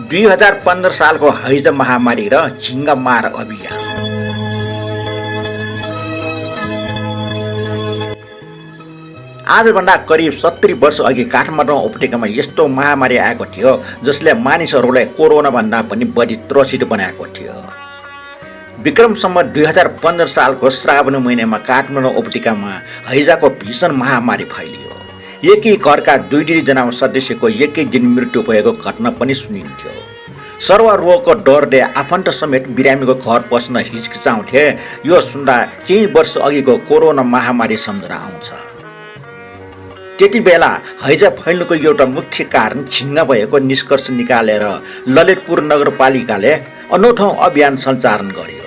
2015 सालको हैजा महामारी र झिङ्गा मार अभियान। आजभन्दा करिब 70 वर्ष अघि काठमाडौँ उपत्यकामा यस्तो महामारी आएको थियो जसले मानिसहरूलाई कोरोनाभन्दा पनि बढी त्रसित बनाएको थियो। विक्रम सम्वत 2015 सालको श्रावण महिनामा काठमाडौँ उपत्यकामा हैजाको भीषण महामारी फैलियो। एकै घरका 2-2 जना सदस्यको एकै दिन मृत्यु भएको घटना पनि सुनिन्थ्यो। सर्वरोगको डरले आफन्त समेत बिरामीको घर पस्न हिचकिचाउँथे। यो सुन्दा केही वर्ष अघिको कोरोना महामारी सम्झना आउँछ। त्यति बेला हैजा फैल्नुको एउटा मुख्य कारण झिङ्गा भएको निष्कर्ष निकालेर ललितपुर नगरपालिकाले अनौठो अभियान सञ्चालन गर्यो।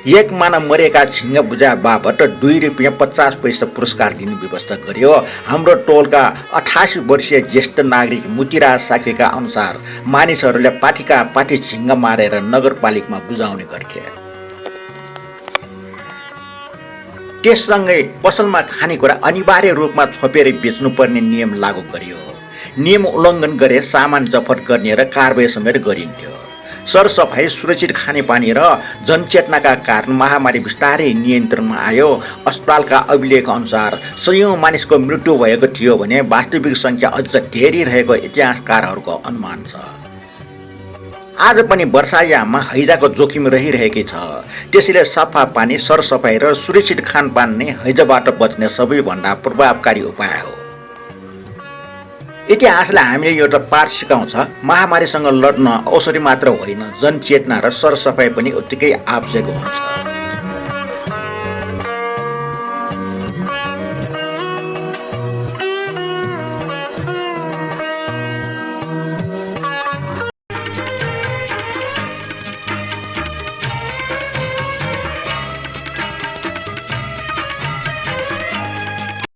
एक माना मरेका झिङ्गा बुझा बापत ₹2.50 पुरस्कार दिने व्यवस्था गर्यो। हाम्रो टोलका 88 वर्षीय ज्येष्ठ नागरिक मुतिराज साकेका अनुसार मानिसहरूले पाठीका पाठी झिङ्गा मारेर नगरपालिकामा बुझाउने गर्थे। त्यससँगै पसलमा खानेकुरा अनिवार्य रूपमा छोपेर बेच्नुपर्ने नियम लागू गरियो। नियम उल्लङ्घन गरे सामान जफत गर्ने र कारबाही समेत गरिन्थ्यो। सरसफाइ, सुरक्षित खानेपानी र जनचेतनाका कारण महामारी बिस्तारै नियन्त्रणमा आयो। अस्पतालका अभिलेख अनुसार सयौं मानिसको मृत्यु भएको थियो भने वास्तविक सङ्ख्या अझ धेरै रहेको इतिहासकारहरूको अनुमान छ। आज पनि वर्षायाममा हैजाको जोखिम रहिरहेकै छ। त्यसैले सफा पानी, सरसफाइ र सुरक्षित खानपान नै हैजाबाट बच्ने सबैभन्दा प्रभावकारी उपाय हो। इतिहासले हामीले एउटा पाठ सिकाउँछ, महामारीसँग लड्न औषधि मात्र होइन, जनचेतना र सरसफाइ पनि उत्तिकै आवश्यक हुन्छ।